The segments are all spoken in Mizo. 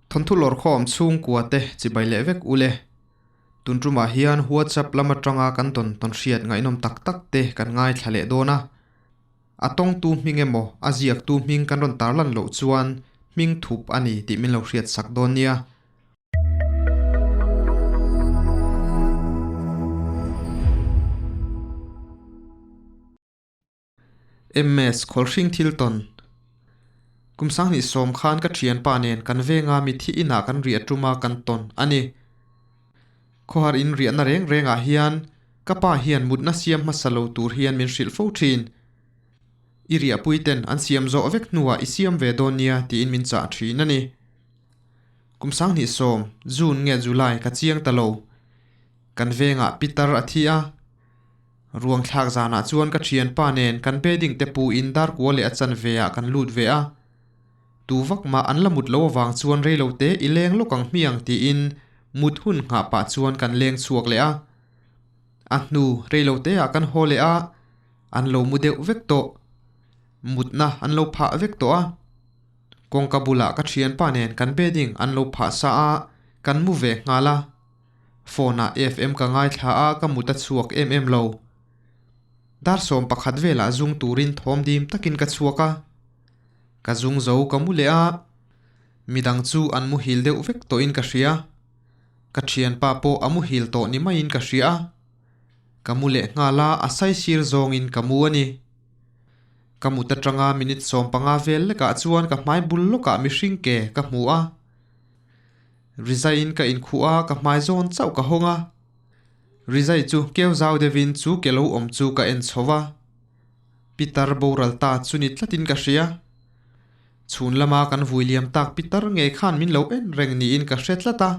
Thawnthu lawrkhawm chhungkua te chibai leh vek ule. Tun tumah hian WhatsApp lam atanga kan tawn tawn hriat ngaihnawm tak tak te kan ngaithla leh dawn a. A tawngtu hming emaw a ziaktu hming kan rawn tarlan loh chuan hming thup a ni tih min lo hriat sak dawn nia. MS Khawlhring thil tawn. Kum sanghnih sawm khan ka thianpa nen kan venga mithi inah kan riah tuma kan tawn a ni. Khawhar in riahna reng rengah hian ka pa hian mutna siam hmasa lo tur hian min hrilh fo thin. I riahpui ten an siam zawh vek hnuah i siam ve dawn nia tiin min chah thin a ni. Kum sanghnih sawm, June nge July ka chiang ta lo. Kan vengah Pitar a thi a. Ruang thlak zanah chuan ka thianpa nen kan bedding te pu in darkua leh a chanve ah kan lut ve a. Tu vak mah an la mut lo avang chuan reilo te i leng lawk ang hmiang tiin mut hun nghah pah chuan kan leng chhuak leh a. A hnu reilo te ah kan haw leh a, an lo mu deuh vek tawh. Mutna an lo phah vek tawh a. Kawngka bulah ka thianpa nen kan bedding an lo phah sa a, kan mu ve nghal a. Phone ah FM ka ngaithla a, ka mut a chhuak em em lo. Dar 11 velah zung turin thawm dim takin ka chhuak a. Ka zung zo ka mu leh a, midang chu an muhil deuh vek tawhin ka hria. Ka thianpa pawh a muhil tawh ni maiin ka hria a. Ka mu leh nghal a, a saisir zawngin ka mu a ni. Ka mut atanga minute 15 vel lekah chuan ka hmai bul lawkah mihring ke ka hmu a. Rizaiin ka inkhuh a, ka hmai zawn chauh ka hawng a. Rizai chu keu zau deuhin chu ke lo awm chu ka en chho va. Pitar boral ta chu ni tlatin ka hria. Chhun lama kan vui liam tak pitar ngei khan min lo en reng niin ka hre tlat a.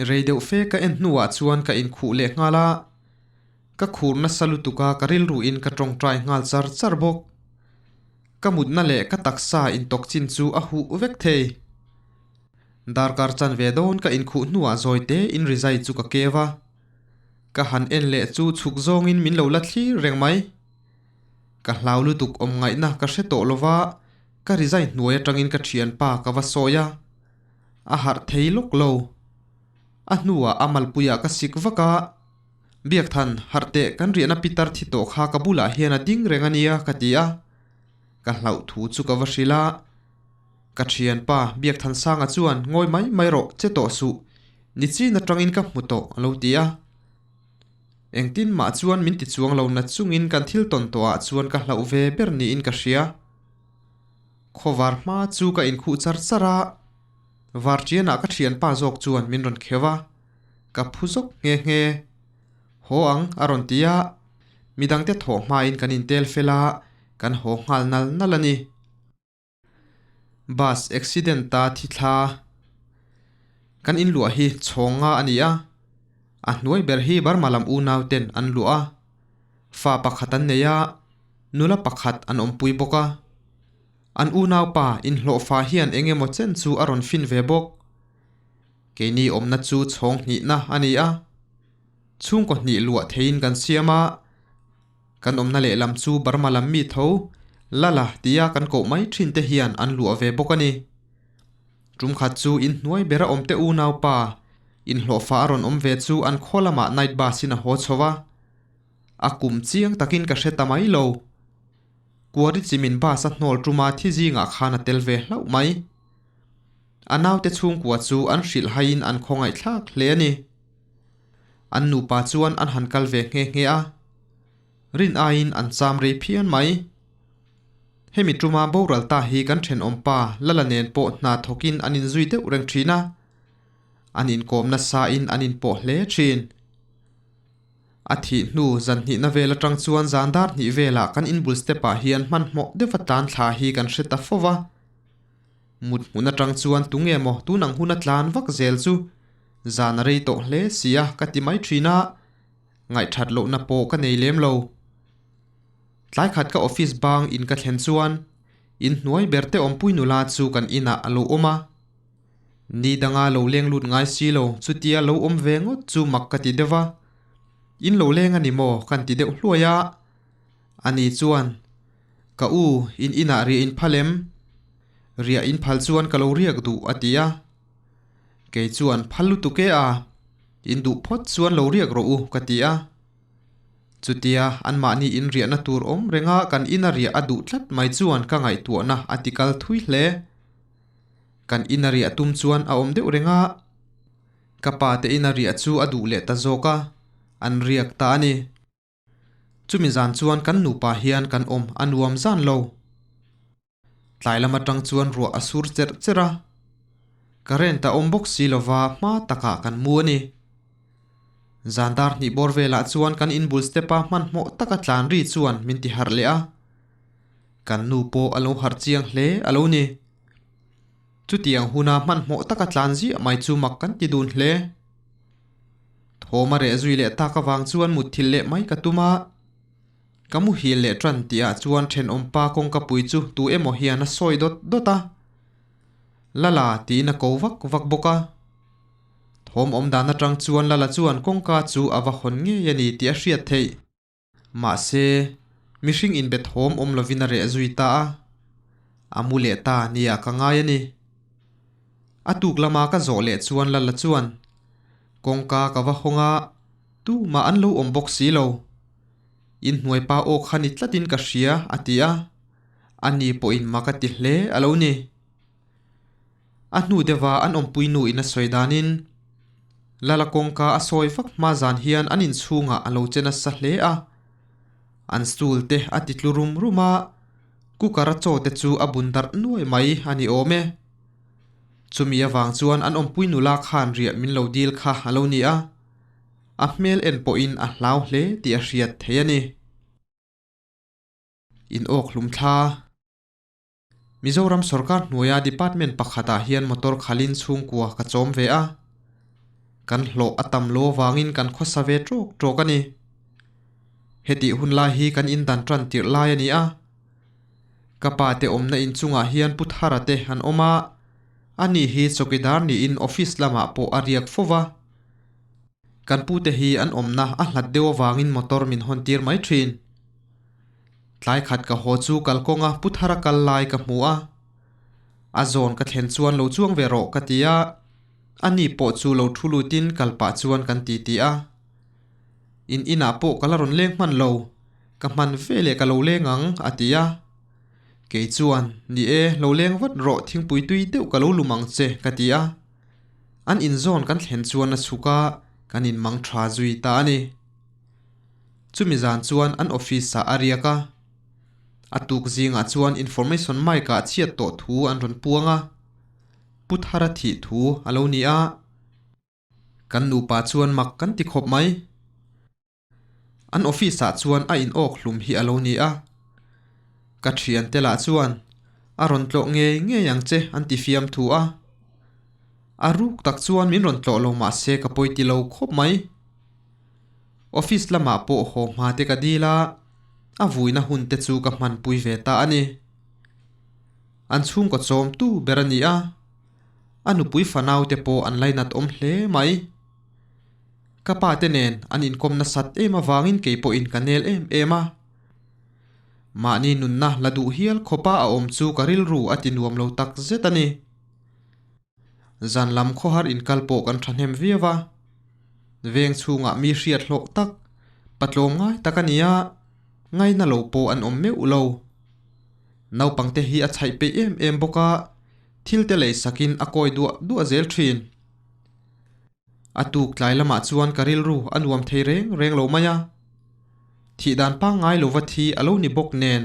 Rei deuh fe ka en hnuah chuan ka inkhuh leh nghal a. Ka khur nasa lutuk a, ka rilruin ka tawngtai nghal char char bawk. Ka mutna leh ka taksa intawk chin chu a huh vek thei. Darkar chan ve dawn ka inkhuh hnuah zawi te in rizai chu ka keu a. Ka han en leh chu chhuk zawngin min lo la thlir reng mai. Ka hlau lutuk awm ngaihna ka hre tawh lova, ka rizai hnuai atangin ka thianpa ka va sawi a. A harh thei lawk lo. A hnuah a malpuiah ka sik vak a. Biakthan, harh teh, kan riahna pitar thi tawh kha ka bulah hian a ding reng a nia, ka ti a. Ka hlauh thu chu ka va hrilh a. Ka thianpa, Biakthansanga chuan, Ngawi mai mai rawh, che tawh suh. Ni chin atangin ka hmu tawh, a lo ti a. Engtin mah chuan min ti chuang lo na chungin kan thil tawn tawhah chuan ka hlauh ve ber niin ka hria. Khawvar hma chu ka inkhuh char char a. Varṭianah ka thianpa zawk chuan min rawn kheuh a. Ka phu zawk nghe nghe. Haw ang, a rawn ti a. Midangte thawh hmain kan intel fel a, kan haw nghal nal nal a ni. Bus accident ta thi thla. Kan inluah hi chhawng nga a ni a. A hnuai ber hi Burma lam unau ten an luah a. Fa pakhat an nei a, nula pakhat an awmpui bawk a. An unaupa inhlawhfa hian eng emaw chen chu a rawn fin ve bawk. Keini awmna chu chhawng hnihna a ni a, chhungkaw hnih luah theiin kan siam a, kan awmna lehlam chu Burma lam mi tho Lala tia kan koh mai thin te hian an luah ve bawk a ni. Tum khat chu inhnuai bera awm te unaupa inhlawhfa a rawn awm ve chu an khaw lamah night bus in a haw chho a, a kum chiang takin ka hre ta mai lo. Kuari chimin bus a hnawl tuma thi zingah khan a tel ve hlauh mai. A naute chhungkua chu an hrilh haiin an khawngaihthlak hle a ni. An nupa chuan an han kal ve nghe nghe a, rin aiin an cham rei phian mai. Hemi tuma boral ta hi kan thenawmpa Lala nen pawh hna thawkin an inzui deuh reng thin a, an inkawm nasain an inpawh hle thin. A thih hnu zan hnihna vel atang chuan zan dar hnih velah kan inbul step ah hian hmanhmawh deuha tlan thla hi kan hre ta fo va. Mut hmun atang chuan tunge maw tun ang hun a tlan vak zel chu zan a rei tawh hle si a ka ti mai thin a, ngaihthat lohna pawh ka nei lem lo. Tlai khat ka office bang in ka thlen chuan in hnuai ber te awmpui nula chu kan inah a lo awm a. Ni danga lo leng lut ngai si lo chutia lo awm ve ngawt chu mak ka ti deuh a. In lo leng a ni maw kan ti deuh hluai a. Ani chuan, Ka u, in inah riah in phal em? Riah in phal chuan ka lo riak duh a ti a. Kei chuan phal lutuk e a, in duh phawt chuan lo riak rawh u ka ti a. Chutia anmahni in riahna tur awm renga kan ina riah a duh tlat mai chuan ka ngaihtuahna a ti kal thui hle. Kan ina riah tum chuan a awm deuh reng a, ka pa te ina riah chu a duh leh ta zawk a, an riak ta a ni. Chumi zan chuan kan nupa hian kan awm a nuam zan lo. Tlai lam atang chuan ruah a sur cherh cherh a, current a awm bawk si lova hma takah kan mu a ni. Zan dar hnih bawr velah chuan kan inbul step a hmanhmawh taka tlan ri chuan min ti harh leh a, kan nu pawh a lo harh chiang hle a lo ni. Chutiang huna hmanhmawh taka tlan ziah mai chu mak kan ti dun hle. Thawm a reh zui leh tak avang chuan mutthilh leh mai ka tum a. Ka muhil leh tan tihah chuan thenawmpa kawngka pui chu tu emaw hian a sawi dawt dawt a. Lala tiin a ko vak vak bawk a. Thawm awm dan atang chuan Lala chuan kawngka chu a va hawn ngei a ni tih a hriat theih. Mahse, mihring inbe thawm awm lovin a reh zui ta a. A mu leh ta nia ka ngai a ni. A tuk lama ka zawh leh chuan Lala chuan kawngka ka va hawng a, tumah an lo awm bawk si lo. Inhnuai pa aw kha ni tlatin ka hria, a ti a. Ani pawhin mak a ti hle a lo ni. A hnu deuha an awmpui nu in a sawi danin, Lala kawngka a sawi vak hma zan hian an inchhungah a lo che nasa hle a. An stool te a ti tlu rum rum a, cooker a chaw te chu a bun darh nuai mai a ni awm e. Chumi avang chuan an awmpui nula khan riah min lo dil kha a lo ni a. A hmel en pawhin a hlau hle tih a hriat thei a ni. In awk hlum thla. Mizoram sorkar hnuaia department pakhatah hian motor khalin chhungkua ka chawm ve a. Kan hlawh a tam lo avangin kan khawsa ve tawk tawk a ni. Hetih hun lai hi kan indan tan tirh lai a ni a. Ka pa te awmna inchungah hian Pu Thara te an awm a, ani hi chawkidar niin office lamah pawh a riak fo va. Kan pute hi an awmna a hlat deuh avangin motor min hawn tir mai thin. Tlai khat ka haw chu kalkawnga Pu Thara kal lai ka hmu a. A zawn ka thlen chuan lo chuang ve rawh ka ti a, ani pawh chu lo thu lutin kal pah chuan kan ti ti a. In inah pawh ka la rawn leng hman lo, ka hman ve leh ka lo leng ang a ti a. Kei chuan, Ni e, lo leng vat rawh thingpui tui deuh ka lo lum ang che ka ti a. An inzawn kan thlen chuan a chhuk a, kan inmang tha zui ta a ni. Chumi zan chuan an office ah a riak a. A tuk zingah chuan information mic ah chhiat tawh thu an rawn puang a. Pu Thara thih thu a lo ni a. Kan nupa chuan mak kan ti khawp mai. An office ah chuan a in awk hlum hi a lo ni a. Ka thiante lah chuan a rawn tlawh ngei ngei ang che an ti fiam thu a. A ruk tak chuan min rawn tlawh lo mah se ka pawi ti lo khawp mai. Office lamah pawh haw hma te ka dil a, a vuina hun te chu ka hmanpui ve ta a ni. An chhungkaw chawmtu ber a ni a, a nupui fanau te pawh an lainat awm hle mai. Ka pa te nen an inkawm nasat em avangin kei pawhin ka nel em em a. Mahni nunna la duh hial khawpa a awm chu ka rilru a ti nuam lo tak zet a ni. Zan lam khawhar inkal pawh kan thahnem viau a. Veng chhungah mi hriat hlawh tak, patlawm ngai tak a ni a, ngaina lo pawh an awm meuh lo. Naupangte hi a chhaih peih em em bawk a, thil te lei sakin a kawi duah duah zel thin. A tuk tlai lamah chuan ka rilru a nuam thei reng reng lo mai a. Thih dan pangngai lova thi a lo ni bawk nen,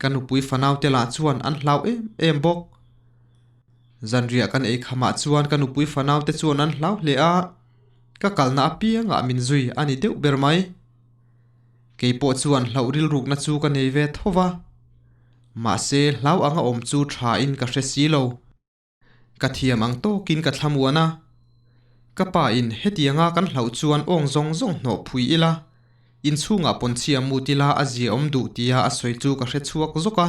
ka nupui fanaute lah chuan an hlau em em bawk. Zanriah kan ei khamah chuan ka nupui fanaute chuan an hlau hle a, ka kalna apiangah min zui a ni deuh ber mai. Kei pawh chuan hlauh rilrukna chu ka nei ve tho va, mahse hlau anga awm chu thain ka hre si lo. Ka thiam ang tawkin ka thlamuan a, ka pa in hetianga kan hlauh chuan awng zawng zawng hnawh phui ila, inchhungah pawnchhia mut ila a zia awm duh tia a sawi chu ka hre chhuak zawk a.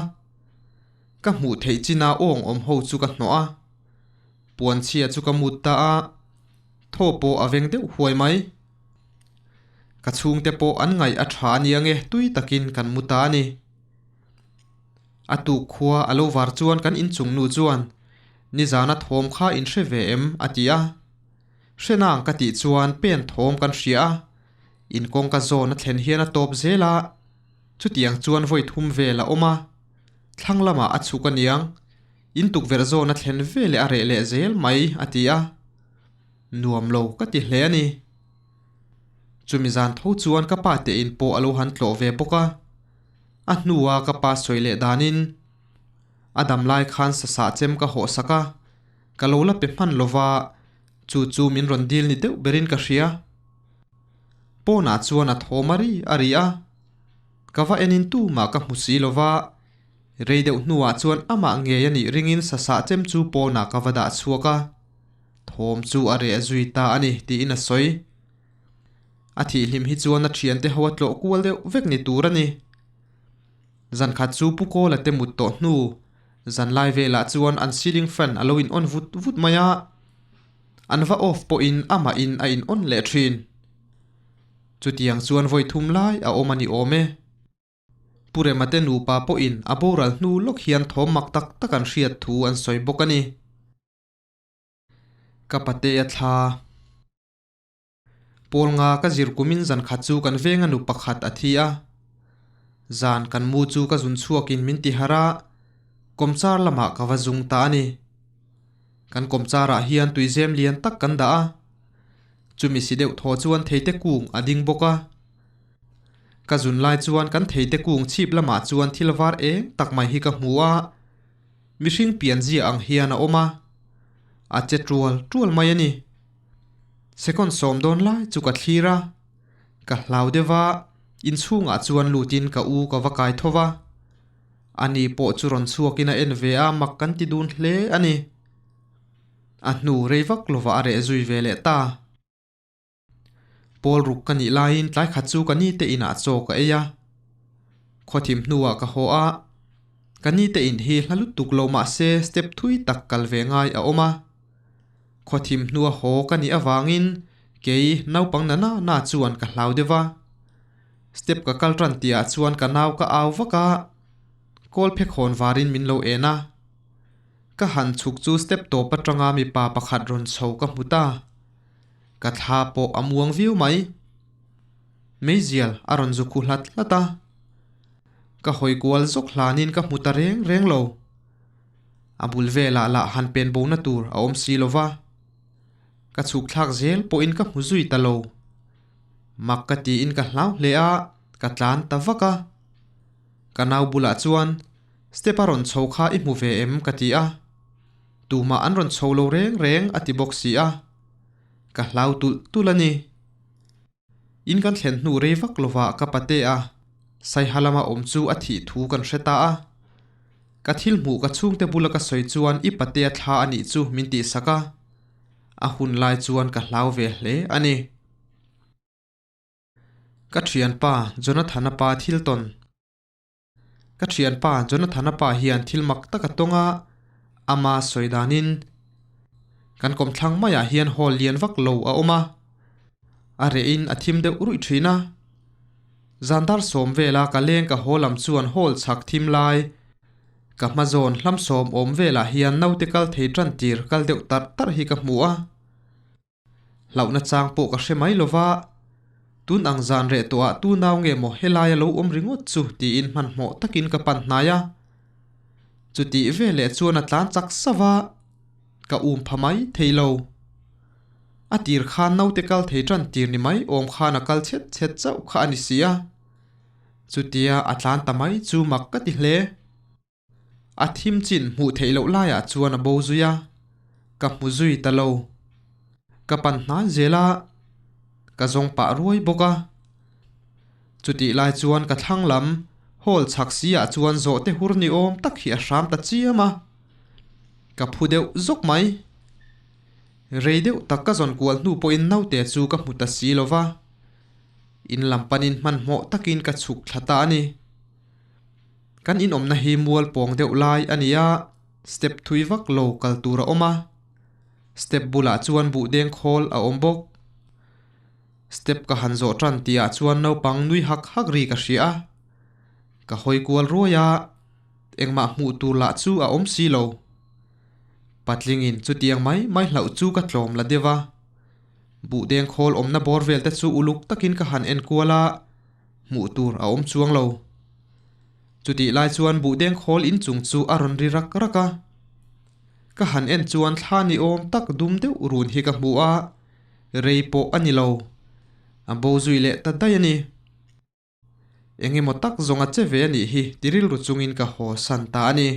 Ka hmuh theih china awng awm ho chu ka hnawh a, puanchhia chu ka mut ta a, thaw pawh a veng deuh huai mai. Ka chhungte pawh an ngaih a tha aniang e tui takin kan mu ta a ni. A tuk khua a lo var chuan kan inchung nu chuan, Nizana thawm kha in hre ve em? a ti a. Hre nang ka tih chuan pen thawm kan hria a, in kawngka zawn a thlen hian a tawp zel a, chutiang chuan vawi thum vel a awm a, thlang lamah a chhuk aniang, in tukverh zawn a thlen veleh a reh leh zel mai, a ti a. Nuam lo ka ti hle a ni. Chumi zan tho chuan ka pa te in pawh a lo han tlawh ve bawk a, a hnua ka pa sawi leh danin a dam lai khan sasah chem ka hawh sak a, ka lo la pe hman lova, chu chu min rawn dil ni deuh berin ka hria. Pawnah chuan a thawm a ri a ri a, ka va enin tumah ka hmu si lova, rei deuh hnuah chuan amah ngei a nih ringin sasah chem chu pawnah ka va dah chhuak a. Thawm chu a reh zui ta a ni tiin a sawi. A thihhlim hi chuan a thiante ho a tlawh kual deuh vek ni tur a ni. Zan khat chu Pu Kawla te mut tawh hnu, zan lai velah chuan an ceiling fan a lo in on vut vut mai a, an va off pawhin amah in a in on leh thin. Chutiang chuan vawi thum lai a awm a ni awm e. Pu Rema te nupa pawhin a boral hnu lawk hian thawm mak tak tak an hriat thu an sawi bawk a ni. Ka pate a thla. Pawl nga ka zir kumin zan khat chu kan venga nu pakhat a thi a. Zan kan mu chu ka zun chhuakin min ti harh a, kawmchar lamah ka va zung ta a ni. Kan kawmcharah hian tuizem lian tak kan dah a, chumi si deuh thaw chuan theite kung a ding bawk a. Ka zun lai chuan kan theite kung chhip lamah chuan thil var eng tak mai hi ka hmu a. Mihring pianzia ang hian a awm a, a che tual tual mai a ni. Second sawm dawn lai chu ka thlir a, ka hlau deuh a, inchhungah chuan lutin ka u ka va kai tho va. Ani pawh chu rawn chhuakin a en ve a, mak kan ti dun hle a ni. A hnu rei vak lovah a reh zui ve leh ta. Pawl ruk ka nih laiin tlai khat chu ka nite inah chaw ka ei a. Khawthim hnuah ka haw a, ka nite in hi hla lutuk lo mah se step thui tak kal ve ngai a awm a. Khawthim hnua haw ka nih avangin kei naupang na na na chuan ka hlau deuh a. Step ka kal tan tihah chuan ka nau ka au vak a, kawl phekhawn varin min lo en a. Ka han chhuk chu step tawp atanga mipa pakhat rawn chho ka hmu ta. Ka thla pawh a muang viau mai. Meizial a rawn zu khu hlat hlat a. Ka hawi kual zawk hlanin ka hmu ta reng reng lo. A bul velah lah han pen bona tur a awm si lo va. Ka chhuk thlak zel pawhin ka hmu zui ta lo. Mak ka tiin ka hlau hle a, ka tlan ta vak a. Ka nau bulah chuan step a rawn chho kha i hmu ve em ka ti a. Tumah an rawn chho lo reng reng a ti bawk si a. Ka hlau tulh tulh a ni. In kan thlen hnu rei vak lovah ka pate a, Saiha lama awm chu a thih thu kan hre ta a. Ka thil hmuh ka chhungte bula ka sawi chuan i patea thla a nih chu min tihsak a. A hun lai chuan ka hlau ve hle a ni. Ka thianpa Jonathana pa thil tawn. Ka thianpa Jonathana pa hian thil mak tak a tawng a, ama sawi danin kan kawmthlang maiah hian hall lian vak lo a awm a, a rehin a thim deuh ruih thin a. Zandar sawm vela ka leng ka haw lam chuan hall chhak thim lai ka hma zawn hlam sawm awm velah hian naute kal thei tan tir kal deuh tarh tarh hi ka hmu a. Hlauhna chang pawh ka hre mai lova, tun ang zan reh tawhah tu nau nge maw helai a lo awm ringawt chu tiin hmanhmawh takin ka pan hnai a. Chutih veleh chuan a tlan chak sauh a, ka um pha mai thei lo. A tir khan naute kal thei tan tir ni mai awm khan a kal chhet chhet chauh kha a ni si a. Chutia a tlan ta mai chu mak ka ti hle. A thim chin hmuh theih loh laiah chuan a bo zui a, ka hmu zui ta lo. Ka pan hnai zel a, ka zawng pah ruai bawk a. Chutih lai chuan ka thlang lam hall chhak si ah chuan zawhte hur ni awm tak hi a hram ta chiam a, ka phu deuh zawk mai. Rei deuh tak ka zawn kual hnu pawhin naute chu ka hmu ta si lo va, in lam panin hmanhmawh takin ka chhuk thla ta a ni. Kan inawmna hi mual pawng deuh lai a ni a, step thui vak lo kal tur a awm a, step bulah chuan buh deng khawl a awm bawk. Step ka han zawh tan tihah chuan naupang nui hak hak ri ka hria a, ka hawi kual ruai a. Engmah hmuh tur lah chu a awm si lo. Patlingin chutiang mai mai hlauh chu ka tlawm la deuh a. Buhdeng khawl awmna bawr vel te chu uluk takin ka han en kual a, hmuh tur a awm chuang lo. Chutih lai chuan buhdeng khawl inchung chu a rawn ri rak rak a. Ka han en chuan thla ni awm tak dum deuh run hi ka hmu a, rei pawh a ni lo. A bo zui leh ta daih a ni. Eng emaw tak zawng a che ve a nih hi ti rilru chungin ka haw san ta a ni.